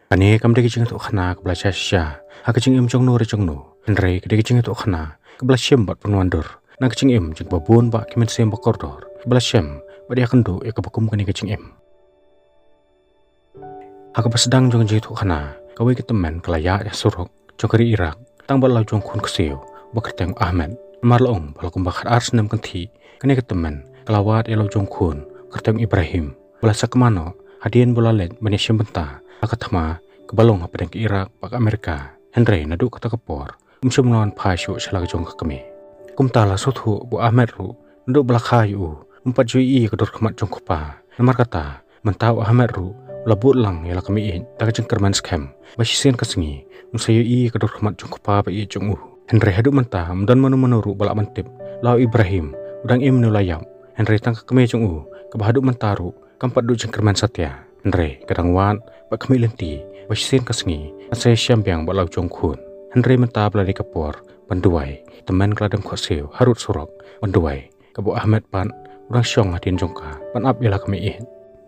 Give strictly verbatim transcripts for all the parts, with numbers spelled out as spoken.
Kane kam dei ka jingïathuhkhana kaba la shisha ha ka jingim jong no re jong no, hynrei ka dei ka jingïathuhkhana kaba la shim bad pynwandur na ka jingim jong kiba bun bah ki mynsiem ba kordor, kaba la shem bad ïakynduh ïa kaba kum kane ka jingim. Ha kaba sdang jong ka jingïathuhkhana, kawei ka tymmen ka la ïaid ha surok jong ka ri Iraq tang bad la u jong khun ksiew ba kyrteng Ahmed. Namar la ong ba la kumba khatar snem kynthih kane ka tymmen ka la wad ïa la u jong khun kyrteng Ibrahim, ba la sakma noh hadien ba la leit ban ïashim bynta ha ka thma kaba long hapdeng ka Iraq bad ka Amerika. Hynrei naduh kata ka por um shym la wan phai shuh sha la ka jong ka kmie. Kumta la sngewthuh ba u Ahmed ruh naduh ba la kha ïa u, um pat ju ïohi ïa ka dur khmat jong u kpa. Namar kata mynta u Ahmed ruh u la bud lang ïa la ka kmie ïeit da ka jingkyrmen skhem ba shisien ka sngi un sa ïohi ïa ka dur khmat jong u kpa ba ïeit jong u. Hynrei haduh mynta ym don mano mano ruh ba lah ban tip la u Ibrahim u dang im ne u la ïap. Hynrei tang ka kmie jong u kaba haduh mynta ruh kam pat duh jingkyrmen satia, hynrei ka dang wad bad khmih lynti ba shisien ka sngi kan sa ïashem biang bad la u jong khun. Hynrei mynta ba la dei ka por ban duwai, ka tymmen ka la dem khohsiew harud surok ban duwai, kaba u Ahmed pat u dang shong hadien jong ka ban ap ïa la ka kmie ïeit.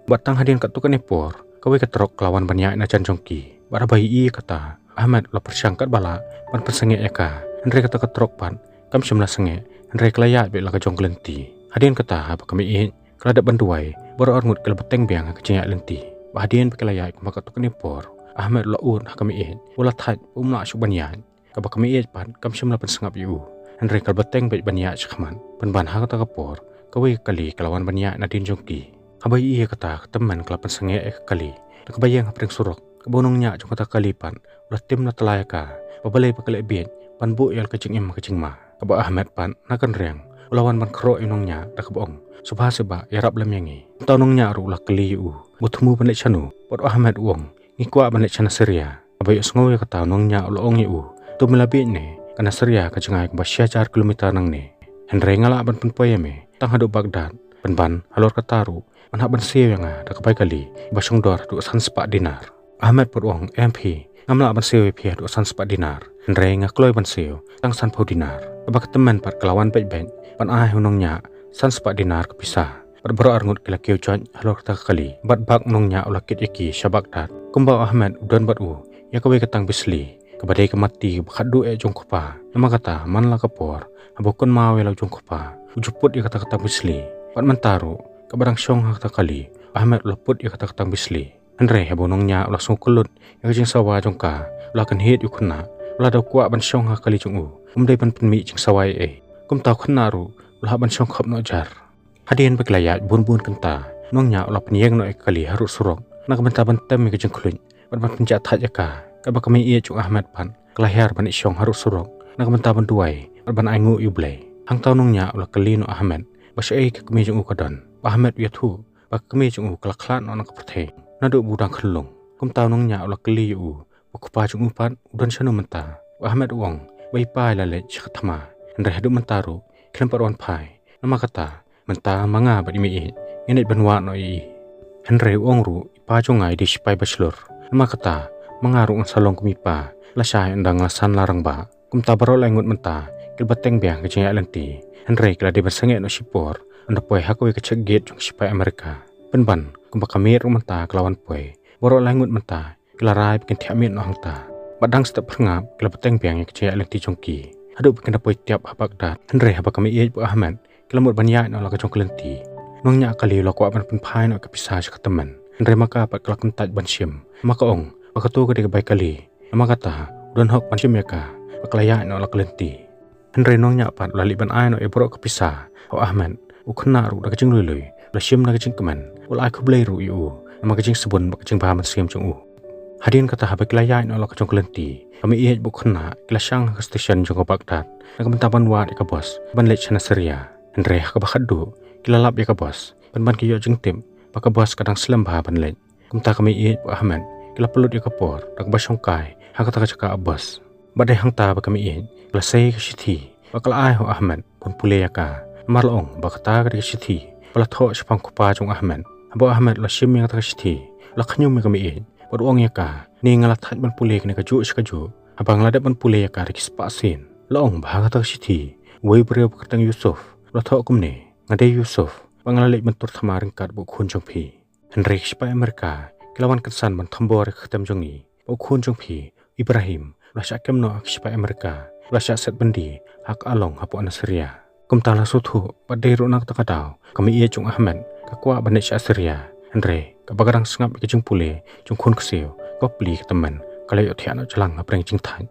Bad tang hadien katto katne por kawei ka trok ka la wan ban ïaid na jan jong ki. Bad haba ïohi ïa kata, u Ahmed u la pyrshang katba lah ban pynsangeh ïa ka. Hynrei kata ka trok pat kam shym la sangeh, hynrei ka la ïaid beit la ka jong ka lynti. Hadien kata haba ka kmie ïeit ka la dep ban duwai, baroh arngut ki la bteng biang ha ka jingïaid lynti. Bad hadien ba ki la ïaid kumba katto katne por, u Ahmed u la ud ha ka kmie ïeit, u la thait ba um lah shuh ban ïaid. Kaba ka kmie ïeit pat kam shym la pynsngap ïa u, hynrei ka la bteng beit ban ïaid shakhmat. Pynban ha kata ka por kawei ka kali ka la wan ban ïaid nadien jong ki. Haba ïohi ïa kata, ka tymmen ka la pynsangeh ïa ka kali da kaba ïeng hapdeng surok, kaba u nongñiah jong kata ka kali pat u la tim la tla ïa ka, ba balei ba ka leh bieit ban buh ïa la ka jingim ha ka jingma. Kaba u Ahmed pat na kynriang u la wan ban khroh ïa u nongñiah da kaba ong, "Sngewbha seh bah, ïarap lem ïa ngi." Mynta u nongñiah ruh u la kylli ïa u ba u thmu ban leit shano, bad u Ahmed u ong, "Ngi kwah ban leit sha Nasiriyah." Haba ïohsngew ïa kata u nongñiah u la ong ïa u, "To me la bieit ne? Ka Nasiriyah ka jngai kumba shi hajar kilometer nangne. Hynrei nga lah ban pynpoi ïa me tang haduh Baghdad." Pynban halor kata ruh, "Men hap ban siew ïa nga da ka bai kali ba shongdor haduh san spah dinar." U Ahmed pat u ong, "Em phi, ngam lah ban siew ïa phi haduh san spah dinar, hynrei nga kloi ban siew tang sanphew dinar." Kaba ka tymmen pat ka la wan beit beit ban ai ha u nongñiah san spah dinar ka pisa. Bad baroh arngut ki la kiew joit halor kata ka kali, bad bak u nongñiah u la kit ïa ki sha Baghdad. Kumba u Ahmed u don bad u ïa kawei ka tang bisli, kaba dei ka matti ba khatduh eh jong u kpa. Namar kata man la ka por, haba u kynmaw ïa la u jong u kpa, u ju put ïa kata ka tang bisli. Bad mynta ruh kaba dang shong ha kata ka kali, u Ahmed u la put ïa kata ka tang bisli. Hynrei haba u nongñiah u la sngewkyllut ïa ka jingsawa jong ka, u la kynhied ïa u khynnah, u la da u kwah ban shong ha ka kali jong u, um dei ban pynmih jingsawa ei ei. Kumta u khynnah ruh u la hap ban shong khop noh jar. Hadien ba ki la ïaid bun bun kynta, u nongñiah u la pynïeng noh ïa ka kali harud surok na ka bynta ban tem ïa ka jingkhluit bad ban pynjah thait ïa ka. Kaba ka kmie ïeit jong u Ahmed pat ka la hiar ban ïashong harud surok na ka bynta ban duwai bad ban ainguh ïa U Blei. Hangta u nongñiah u la kylli noh u Ahmed ba shaei ka kmie jong u ka don. U Ahmed u ïathuh ba ka kmie jong u ka la khlad noh na ka pyrthei naduh ba u dang khunlung. Kumta u nongñiah u la kylli ïa u ba u kpa jong u pat u don shano mynta. U Ahmed u ong ba i pa i la leit sha ka thma, hynrei haduh mynta ruh khlem pat wan phai. Namar kata mynta ma nga bad i mei ïeit ngin leit ban wad noh ïa i. Hynrei u ong ruh, i pa jong nga i dei shipai ba shlur. Namar kata ma nga ruh ngan sa long kum i pa lashai ynda nga la san la rangbah. Kumta baroh lai ngut mynta ki la bteng biang ha ka jingïaid lynti, hynrei ki la dei ban sangeh noh shipor ynda poi ha kawei ka checkgate jong ki shipai Amerika. Pynban kumba ka miet ruh mynta ka la wan poi, baroh lai ngut mynta ki la rai ba kin thiah miet noh hangta. Bad dang step phyrngap ki la bteng biang ïa ka jingïaid lynti jong ki haduh ba kin da poi tiap ha Baghdad. Hynrei haba ka mei ïeit bad u Ahmed ki la mut ban ïaid noh la ka jong ka lynti, u nongñiah kali u la kwah ban pynphai noh ïa ka pisa sha ka tymmen, hynrei ma ka pat ka la kyntait ban shim. Ma ka ong ba kato ka dei ka bai kali. Namar kata u don hok ban shim ïa ka bad ka la ïaid noh la ka lynti. Hynrei u nongñiah pat u la leit ban ai noh ïa baroh ka pisa ha u Ahmed. U khynnah ruh da ka jingluilui u la shim na ka jingkmen, u la ai khublei ruh ïa u namar ka jingsbun bad ka jingbha mynsiem jong u. Hadien kata haba ki la ïaid noh la ka jong ka lynti, ka mei ïeit bad u khynnah ki la shang ha ka station jong ka Baghdad na ka bynta ban wad ïa ka bos ban leit sha Nasiriyah. Hynrei ha kaba khatduh ki la lap ïa ka bos, pynban ki ïoh jingtip ba ka bos ka dang slem bha ban leit. Kumta ka mei ïeit bad u Ahmed ki la pynlut ïa ka por da kaba shongkai ha kata ka jaka ap bos. Bad dei hangta ba ka mei ïeit ka la sei ka shithi bad ka la ai ha u Ahmed ban pule ïa ka. Namar la ong ba kata ka dei ka shithi ba la thoh shaphang u kpa jong u Ahmed. Haba u Ahmed u la shim ïa kata ka shithi u la khñium ïa ka mei ïeit bad u ong ïa ka, ne nga la thait ban pule kane kajuh shi kajuh, haba nga la dep ban pule ïa ka da ki spah sien. La ong ba ha kata ka shithi uwei u briew ba kyrteng Yusuf u la thoh kumne, nga dei Yusuf bad nga la leit ban tur thma ryngkat bad u khun jong phi. Hynrei ki shipai Amerika ki la wan kynsan ban thombor ïa ka kyrteng jong ngi. U khun jong phi, Ibrahim, u la shah kem noh ha ki shipai Amerika, u la shah set byndi ha ka along hapoh Nasiriyah. Kumta la sngewthuh, bad dei ruh na kata ka daw, ka mei-ïeit jong u Ahmed ka kwah ban leit sha Syria. Hynrei kaba ka dang sngap ïa ka jingpule jong u khun ksiew, ka bapli ka tymmen ka la ïohthiah noh jlang hapdeng jingthait.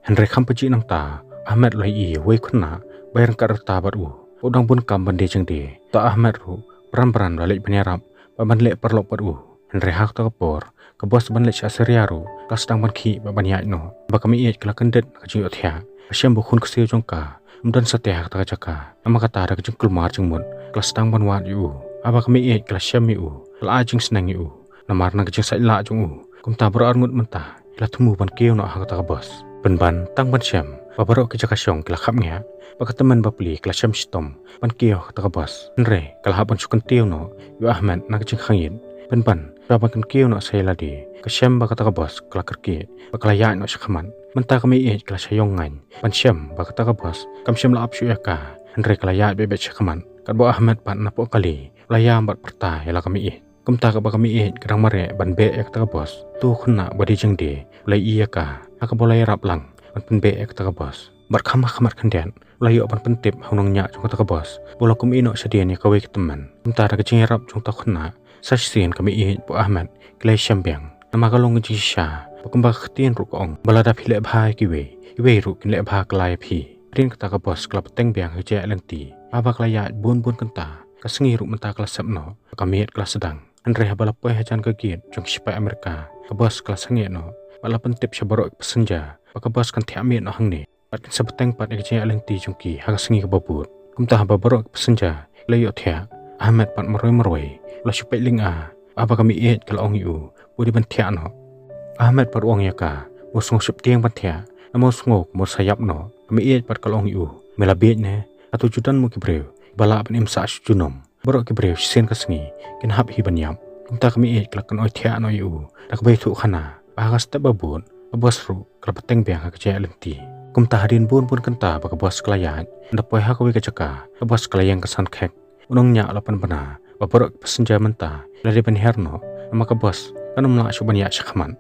Hynrei kham pajih nangta, u Ahmed u la ïohi ïa uwei u khynnah ba ïaryngkat rta bad u, u dang bun kam ban die jingdie. Uta u Ahmed ruh bran bran u la leit ban ïarap bad ban leh paralok bad u. Hynrei ha kata ka por, ka bos ban leit sha Syria ruh ka la sdang ban khih bad ban ïaid noh. Haba ka mei-ïeit ka la kyndit na ka jingïohthiah, ka shem ba u khun ksiew jong ka um don satia ha kata ka jaka. Namar kata, da ka jingkulmar jingmut, ka la sdang ban wad ïa u. Haba ka mei-ïeit ka la shem ïa u, ka la ai jingsneng ïa u. Namar na ka jingsaitlah jong u, kumta baroh arngut mynta ki la thmu ban kiew noh ha kata ka bos. Pynban, tang ban shem ba baroh ki jaka shong ki la khapngiah, ba ka tymmen bapli ka la shem shitom ban kiew ha kata ka bos. Hynrei ka la hap ban shu kyntiew noh ïa u Ahmed na ka jingkhang-ïit. Pynban, shuwa ban kyntiew noh sa ïa lade, ka shem ba kata ka bos ka la kyrkieh bad ka la ïaid noh shakhmat. Mynta ka mei-ïeit ka la shah ïong ngaiñ ban shem ba kata ka bos kam shym la ap shuh ïa ka, hynrei ka la ïaid beit beit shakhmat. Katba u Ahmed pat napoh kali u la ïam bad pyrta ïa la ka mei-ïeit. Kumta kaba ka mei-ïeit ka dang mareh ban beh ïa kata ka bos, uto u khynnah ba die jingdie u la ïohi ïa ka, ha kaba u la ïarap lang ban pynbeh ïa kata ka bos. Bad kham ha khmat khyndiat u la ïoh ban pyntip ha u nongñiah jong kata ka bos ba u la kum ïehnoh shadien ïa kawei ka tymmen. Kumta da ka jingïarap jong uta u khynnah, sa shisien ka mei-ïeit bad u Ahmed ki la ïashem biang. Namar ka long ka jingshisha, ba kumba ka ktien ruh ka ong, ba lada phi leh bha ïa kiwei, kiwei ruh kin leh bha kylla ïa phi. Hadien kata ka bos ka la bteng biang ha ka jingïaid lynti. Haba ka la ïaid bun bun kynta, ka sngi ruh mynta ka la sep noh, ka miet ka la sdang. Hynrei haba la poi hajan ka gate jong ki shipai Amerika, ka bos ka la sangeh noh bad la pyntip sha baroh ki passenger ba ka bos kan thiah miet noh hangne bad kin sa bteng pat ïa ka jingïaid lynti jong ki ha ka sngi kaba bud. Kumta haba baroh ki passenger ki la ïohthiah, u Ahmed pat marwei marwei u la shu peit lynga. Haba ka mei-ïeit ka la ong ïa u ba u dei ban thiah noh, u Ahmed pat u ong ïa ka ba u sngew sheptieng ban thiah, namar u sngew kumba u sa ïap noh. Ka mei-ïeit pat ka la ong ïa u, me la bieit ne? Hato ju don mo ki briew ba lah ban im sah sha junom? Baroh ki briew shisien ka sngi kin hap hi ban ïap. Kumta ka mei-ïeit ka la kynnoh thiah noh ïa u da kaba ïathuh khana. Bad ha ka step ba bud, ka bos ruh ka la bteng biang ha ka jingïaid lynti. Kumta hadien bun bun kynta ba ka bos ka la ïaid, ynda poi ha kawei ka jaka, ka bos ka la ïeng ka san khek. U nongñiah u la pynbna ba baroh ki passenger mynta ki la dei ban hiar noh, namar ka bos kan ym lah shuh ban ïaid shakhmat.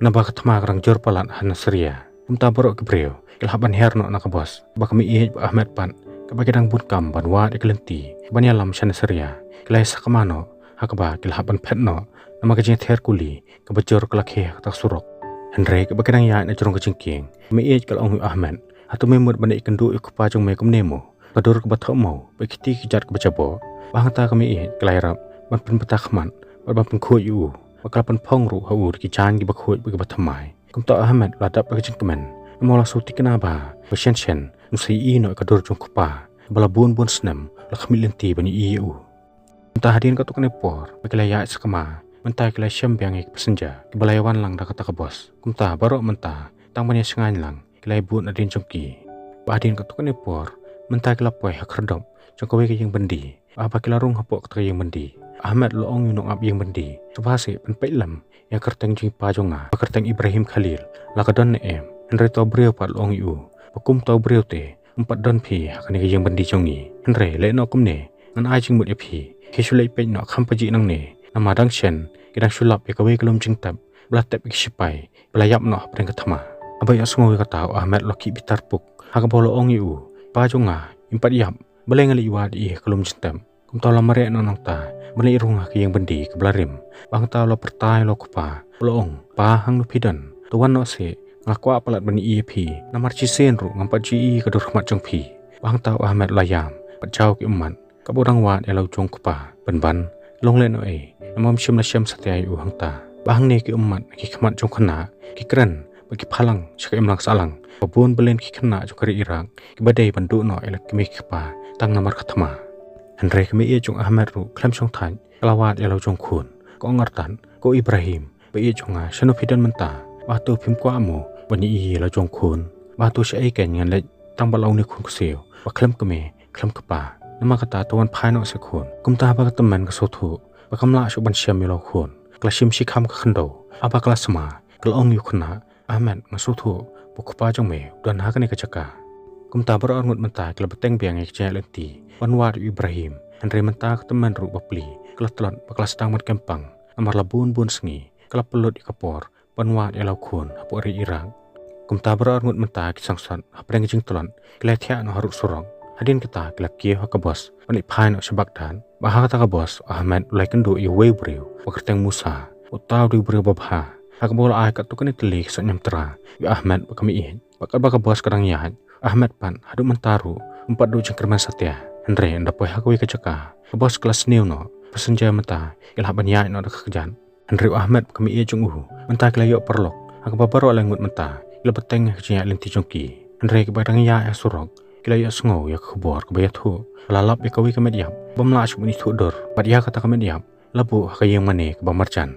Naba ka thma ka dang jur palat ha Nasiriyah. Kumta baroh ki briew ki la hap ban hiar noh na ka bos. Ba ka mei-ïeit bad u Ahmed pat, kaba ki dang bun kam ban wad ïa ka lynti kaban ïalam sha Nasiriyah, ki la ïasakma noh ha kaba ki la hap ban phet noh namar ka jingther kuli kaba jur ka la khie ha kata ka surok. Hynrei kaba ki dang ïaid na jrong ka jingkieng, ka mei-ïeit ka la ong ïa u Ahmed, hato me mut ban ïakynduh ïa u kpa jong me kumne mo? Ka dur kaba thoh maw bad ki kti ki kjat kaba jaboh? Bad hangta ka mei-ïeit ka la ïarap ban pynbthah khmat bad ban pynkhuid ïa u, bad ka la pynphong ruh ha u da ki jaiñ kiba khuid bad kiba thymmai. Kumta u Ahmed u la dap da ka jingkmen, namar u la sngewthikna bha ba shen shen un sa ïohi noh ïa ka dur jong u kpa, kaba la bun bun snem u la khmih lynti ban ïohi ïa u. Mynta hadien katto katne por ba ki la ïaid sakma, mynta ki la shem biang ïa ki passenger kiba la ïawan lang da kata ka bos. Kumta baroh mynta tang ban ïashngaiñ lang ki la ïabud nadien jong ki. Bad hadien katto katne por, mynta ki la poi ha khyrdop jong kawei ka ïing byndi. Bad haba ki la rung hapoh kata ka ïing byndi, u Ahmed u la ong ïa u nongap ïing byndi, sngewbha seh ban peit lem ïa ka kyrteng jong i pa jong nga, ba kyrteng Ibrahim Khalil, la ka don ne em? Hynrei uta u briew pat u la ong ïa u ba kum uta u briew te ym pat don phi ha kane ka ïing byndi jong ngi. Hynrei leh noh kumne, ngan ai jingmut ïa phi, phi shu leit peit noh kham pajih nangne, namar dang shen ki dang shu lap ïa kawei ka lum jingtep ba la tep ïa ki shipai ba la ïap noh hapdeng ka thma. Haba ïohsngew ïa kata, u Ahmed u la khih bitar puk, ha kaba u la ong ïa u, pa jong nga, im pat ïap, balei nga leit wad ïa i ha ka lum jingtep? Kumta u la mareh noh nangta ban leit rung ha ka ïing byndi kaba la rim. Bad hangta u la pyrta ïa la u kpa, u la ong, pa, hangno phi don? To wan noh seh, nga kwah palat ban ïohi ïa phi, namar shisien ruh ngam pat ju ïohi ïa ka dur khmat jong phi. Bad hangta u Ahmed u la ïam bad jaw ki ummat kaba u dang wad ïa la u jong u kpa. Pynban, long lehnohei, namar ym shym la shem satia ïa u hangta. Bad hangne ki ummat na ki khmat jong u khynnah ki kren bad ki phalang sha ka imlang sahlang ba bun balen ki khynnah jong ka ri Iraq kiba dei ban duh noh ïa la ki kmie ki kpa tang namar ka thma. Hynrei ka mei-ïeit jong u Ahmed ruh khlem shongthait, ka la wad ïa la u jong u khun, ka ong artat, ko Ibrahim, ba ïeit jong nga, shano phi don mynta? Bad hato phim kwah mo ban ïohi ïa la u jong u khun? Bad hato shaei keiñ ngan leit tang bad la une u khun ksiew ba khlem kmie khlem kpa? Namar kata to wan phai noh seh khun. Kumta haba ka tymmen ka sngewthuh ba kam lah shuh ban shem ïa la u khun, ka la shim shikham ka khyndew. Haba ka la sma, ka la ong ïa u khynnah, Ahmed, nga sngewthuh ba u kpa jong me u don ha kane ka jaka. Kumta baroh arngut mynta ki la bteng biang ïa ka jingïaid lynti ban wad ïa u Ibrahim. Hynrei mynta ka tymmen ruh bapli ka la tlot bad ka la sdang ban kem pang, namar la bun bun sngi ka la pynlut ïa ka por ban wad ïa la u khun hapoh ri Iraq. Kumta baroh arngut mynta ki sangsot hapdeng ka jingtlot ki la thiah noh harud surok. Hadien kata ki la kiew ha ka bos ban leit phai noh sha Baghdad. Bad ha kata ka bos u Ahmed u la ïakynduh ïa uwei u briew ba kyrteng Musa, uta u dei u briew babha. Ha kaba u la ai katto katne tylli ki sohñiamtra ïa u Ahmed bad ka meiieit. Bad katba ka bos ka dang ïaid, u Ahmed pat haduh mynta ruh um pat duh jingkyrmen satia. Hynrei ynda poi ha kawei ka jaka, ka bos ka la sniew noh, passenger mynta ki la hap ban ïaid noh da ka kjat. Hynrei u Ahmed bad ka meiieit jong u mynta ki la ïoh paralok, ha kaba baroh lai ngut mynta ki la bteng ha ka jingïaid lynti jong ki. Hynrei kiba dang ïaid ha surok ki la ïohsngew ïa ka khubor kaba ïathuh ba la lap ïa kawei ka met ïap bym lah shuh ban ithuh dur, bad ïa kata ka met ïap la buh ha ka ïing mane kaba marjan.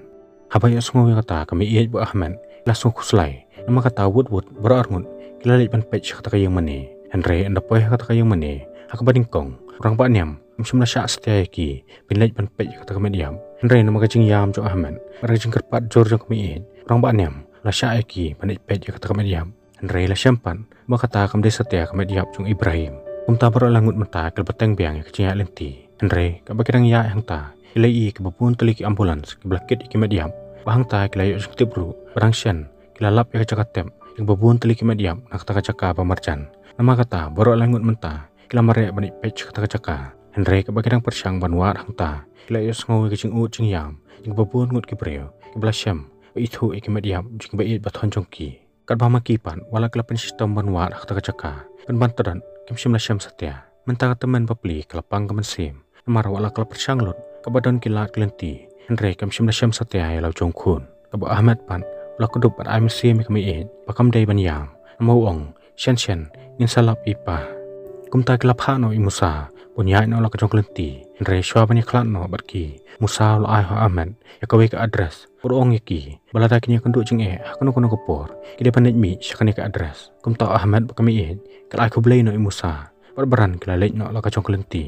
Haba ïohsngew ïa kata, ka meiieit bad u Ahmed ki la sngewkhuslai. Namar kata wut wut baroh arngut ki la leit ban peit sha kata ka ïing mane. Hynrei ynda poi ha kata ka ïing mane, ha kaba nyngkong u rangbah niam um shym la shah satia ïa ki ban leit ban peit ïa kata ka met ïap. Hynrei namar ka jingïam jong u Ahmed bad ka jingkyrpad jur jong ka meiieit, u rangbah niam u la shah ïa ki ban leit peit ïa kata ka met ïap. Hynrei la shem pat ba kata kam dei satia ka met ïap jong u Ibrahim. Kumta baroh lai ngut mynta ki la bteng biang ïa ka jingïaid lynti. Hynrei katba ki dang ïaid hangta, ki la ïohi kiba bun tylli ki ambulance kiba la kit ïa ki met ïap. Bad hangta ki la ïoh jingtip ruh ba dang shen ki la lap ïa ka jaka tep ïa kiba bun tylli ki met ïap na kata ka jaka ba marjan. Namar kata baroh lai ngut mynta ki la mareh ban leit peit sha kata ka jaka. Hynrei katba ki dang pyrshang ban wad hangta, ki la ïohsngew ïa ka jingud jingïam jong kiba bun ngut ki briew kiba la shem ba ithuh ïa ki met ïap jong kiba ïeit ba thoiñ jong ki. Katba ma ki pat, wat la ki la pynshitom ban wad ha kata ka jaka, pynban tdong kim shym la shem satia. Mynta ka tymmen bapli ka la pang ka mynsiem. Namar wat la ka la pyrshang lut kaba don ki lad ki lynti, hynrei kam shym la shem satia ïa la u jong u khun. Kaba u Ahmed pat u la kdup bad ai mynsiem ïa ka meiieit ba kam dei ban ïam. Namar u ong, shen shen ngin sa lap ïa i pa. Kumta ki la phah noh ïa u Musa ban ïaid noh la ka jong ka lynti. Hynrei shuwa ban ïakhlad noh bad ki, u Musa u la ai ha u Ahmed ïa kawei ka address bad u ong ïa ki ba lada kin ïakynduh jingeh ha kano kano ka por, ki dei ban leit mih sha kane ka address. Kumta u Ahmed bad ka meiieit ki la ai khublei noh ïa u Musa bad baroh ki la leit noh la ka jong ka lynti.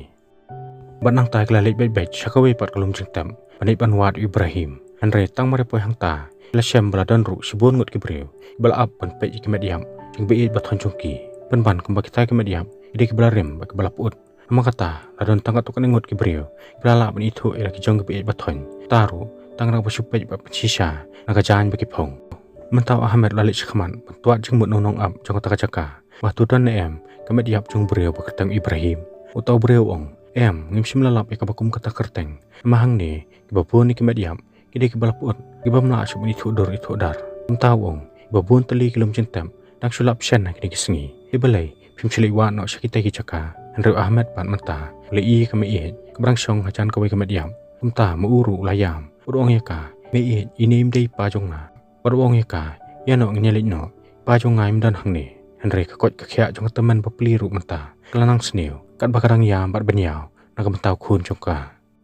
Bad nangta ki la leit beit beit sha kawei pat ka lum jingtep ban leit ban wad ïa u Ibrahim. Hynrei tang mar ïa poi hangta, ki la shem ba la don ruh shibun ngut ki briew kiba la ap ban peit ïa ki met ïap jong kiba ïeit ba thoiñ jong ki. Pynban kumba kita ki met ïap ki dei kiba la rim bad kiba la pyut. Namar kata la don tang katto katne ngut ki briew kiba la lah ban ithuh ïa la ki jong kiba ïeit ba thoiñ. Kata ruh tang na kaba shu peit bad pynshisha na ka jaiñ ba ki phong. Mynta u Ahmed u la leit shakhmat ban twad jingmut na u nongap jong kata ka jaka. Ba hato don ne em ka met ïap jong u briew ba kyrteng u Ibrahim. Uta u briew u ong, em, ngim shym la lap ïa kaba kum kata ka kyrteng. Namar hangne kiba bun ïa ki met ïap ki dei kiba la pyut, kibym lah shuh ban ithuh dur ithuh dar. Kumta u ong, kiba bun tylli ki lum jingtep dang shu lap shen ha kine ki sngi. Te balei phim shym leit wad noh sha kita ki jaka? Hynrei u Ahmed pat mynta u la ïohi ïa ka meiieit kaba dang shong hajan kawei ka met ïap. Kumta ma u ruh u la ïam bad u ong ïa ka, meiieit, ine im dei i pa jong nga. Bad u ong ïa ka, ïa noh ngin ïa leit noh, i pa jong nga im don hangne. Hynrei ka koit ka khiah jong ka tymmen bapli ruh mynta ka la nang sniew katba ka dang ïam bad ban ïaw na ka bynta u khun jong ka.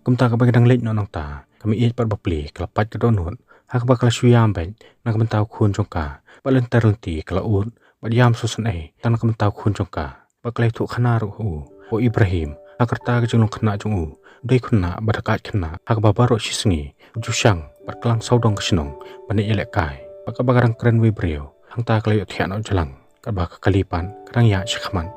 Kumta katba ki dang leit noh nangta, ka meiieit pat bapli ka la pait ka dohnud ha kaba ka la shu ïam beit na ka bynta u khun jong ka. Bad lynter lynti ka la ud bad ïam sngewsynei tang na ka bynta u khun jong ka. Bad ka la ïathuh khana ruh ha u ba u Ibrahim, ha ka rta ka jinglong khynnah jong u, u dei khynnah bad ha ka khynnah, ha kaba baroh shi sngi u ju shang bad klang sawdong ka shnong ban ïaleh kai. Bad katba ka dang kren wei briew, hangta ka la ïohthiah noh jlang katba ka kali pat ka dang ïaid shakhmat.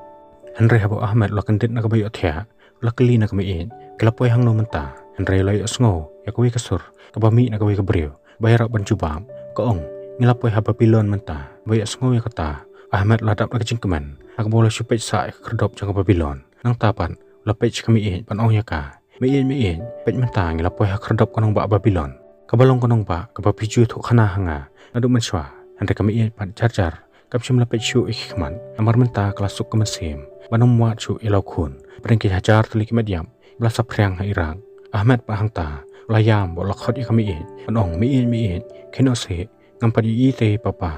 Hynrei haba u Ahmed u la kyndit na kaba ïohthiah, u la kylli na ka meiieit, ki la poi hangno mynta? Hynrei u la ïohsngew ïa kawei ka sur kaba mih na kawei ka briew ba ïarap ban jubab, ka ong, ngi la poi ha Babilon mynta. Haba ïohsngew ïa kata, u Ahmed u la dap da ka jingkmen ha kaba u la shu peit sah ïa ka khyrdop jong ka Babilon. Nangta pat u la peit sha ka meiieit bad ong ïa ka, meiieit, meiieit, peit mynta ngi la poi ha khyrdop ka nongbah Babilon, kaba long ka nongbah kaba phi ju ïathuh khana ha nga naduh mynshuwa. Hynrei ka meiieit pat jar jar kam shym la peit shuh ïa ki khmat. Namar mynta ka la suk ka mynsiem ban ym wad shuh ïa la u khun hapdeng ki hajar tylli ki met ïap ba la saphriang ha Iraq. U Ahmed pat hangta u la ïam bad u la khot ïa ka meiieit ban ong, meiieit, meiieit, khie noh seh, ngam pat ïohi te ïa i papa.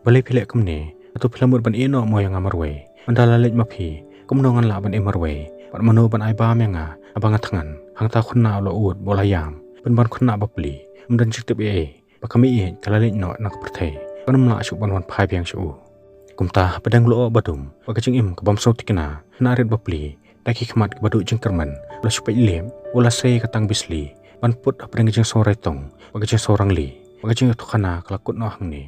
Balei phi leh kumne? Hato phi la mut ban ïeh noh mo ïa nga marwei? Ynda la leit ma phi, kumno ngan lah ban im marwei? Bad mano ban ai bam ïa nga haba nga thngan? Hangta u khynnah u la ud bad u la ïam. Pynban u khynnah bapli um don jingtip ei ei ba ka meiieit ka la leit noh na ka pyrthei ban ym lah shuh ban wan phai biang sha u. Kumta hapdeng u lyoh ba dum bad ka jingim ka bym sngewthikna, khynnah rit bapli da ki khmat kiba duh jingkyrmen u la shu peit lem, u la sei ïa ka tang bisli ban put hapdeng ka jingsngewrai tong bad ka jingsngewrangli. Bad ka jingïathuh khana ka la kut noh hangne.